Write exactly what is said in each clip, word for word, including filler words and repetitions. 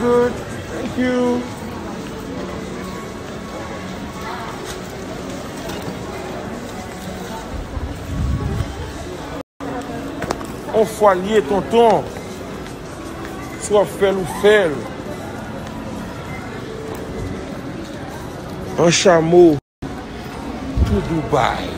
Good. Thank you. On fwa l ye, tonton. Si w ap fè l, ou fè l. An chamo, tou Dubai.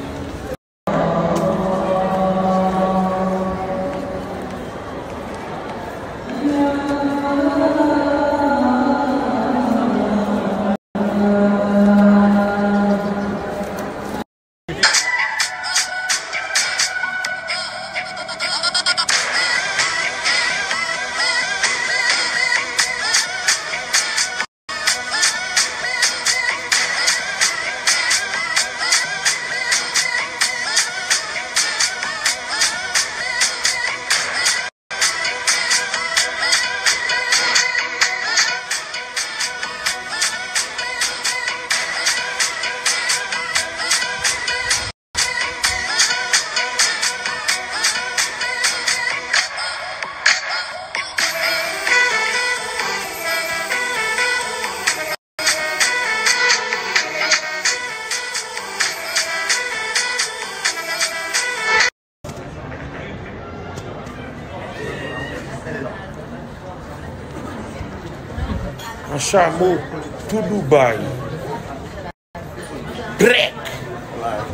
An chamo, tou Dubai. Brek!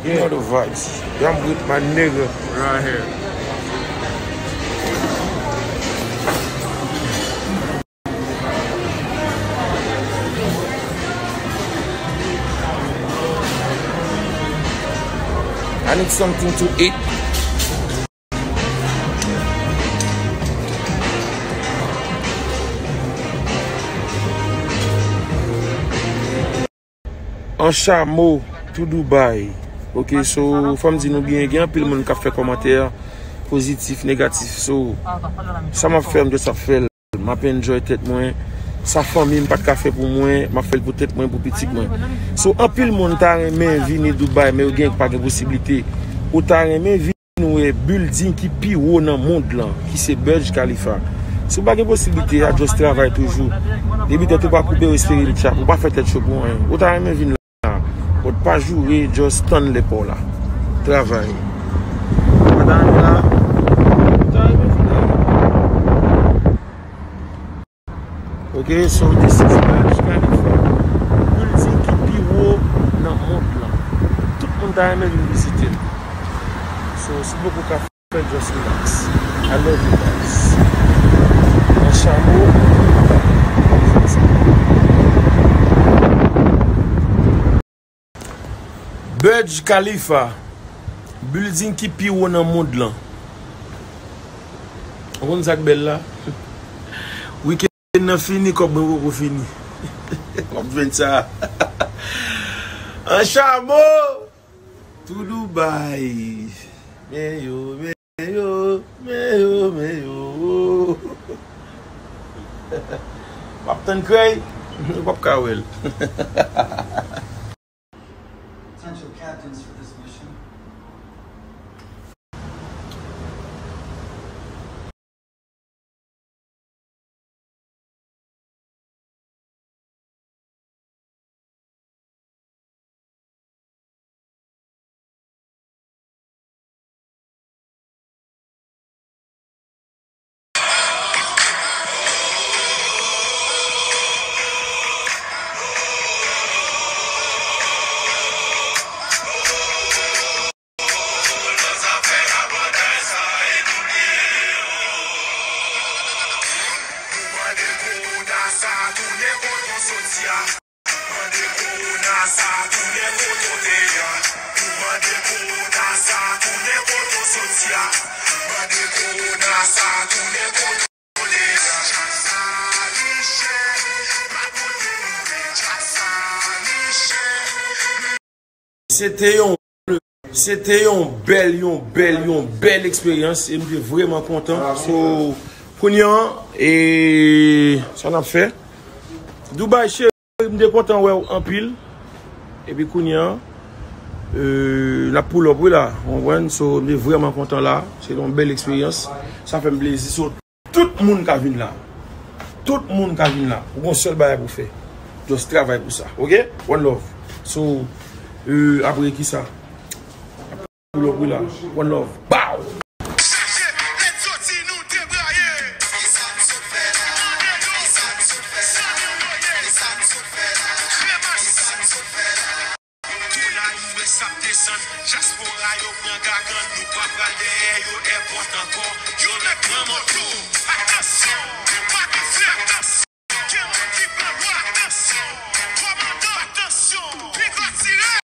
You know the vibes. Yam with my nigga. Right here. I need something to eat. An chamo, tou Dubai. Ok, so, fò m di nou byen, gen anpil moun k ap fè kòmantè pozitif, negatif. So, sa m ap fè, m just ap fè l. M ap enjoy tèt mwen. Sa fanmi m pa t ka fè pou mwen, m ap fè l pou tèt mwen, pou pitit mwen. So, anpil moun ta renmen vini Dubai, men yo gen pa gen posiblite. Ou ta renmen vin wè building ki pi wo nan mond lan, ki se Burj Khalifa. Si w pa gen posiblite a, just travay toujou. Depi tèt ou pa koupe, w espere l tchap, ou pa fè tèt cho pou anyen. Ou ta renmen vin la. But pa joure, just tann lè pa w la. Travay. Ou pa ta renmen la? Ou ta renmen vin la? Ok, so this is Burj Khalifa. Building ki pi wo nan mond lan. Tout moun ta renmen vin vizite l. So, si w poko ka fè, just relax. I love you guys. An chamo. Burj Khalifa, building ki pi wo nan mond lan. Ou konn sa k bèl la? Weekend nan fini, kòb mwen poko fini. W ap jwenn sa. An chamo! Tou Dubai. Men yo, men yo, men yo, men yo. W ap tann krèy, ou p ap ka wè l. Potential captains for this mission. Se te yon, se te yon bèl, yon bèl, yon bèl eksperyans e m te vrèman kontan. So, kounye a, e sa n ap fè? Dubai, cheri, m te kontan wè w anpil. Epi kounye a, e, n ap pull up, wi, la. Ou konprann? So, m te vrèman kontan la. Se te yon bèl eksperyans. Sa fè m plezi. So, tout moun ka vin la. Tout moun ka vin la. Ou gon sèl bagay pou fè. Just travay pou sa. Ok? One love. So, euh, apre ki sa? Pull up, wi la. One love. Bow! Chache, lèt soti, nou debraye. Kisa n sot fè la? Tande non. Sa nou yo ye. Kisa n sot fè la? Kremach. Kisa n sot fè la? Dola U S ap desann, dyaspora yo pran gagann, nou pa pral dèyè yo èpòt ankò. Yo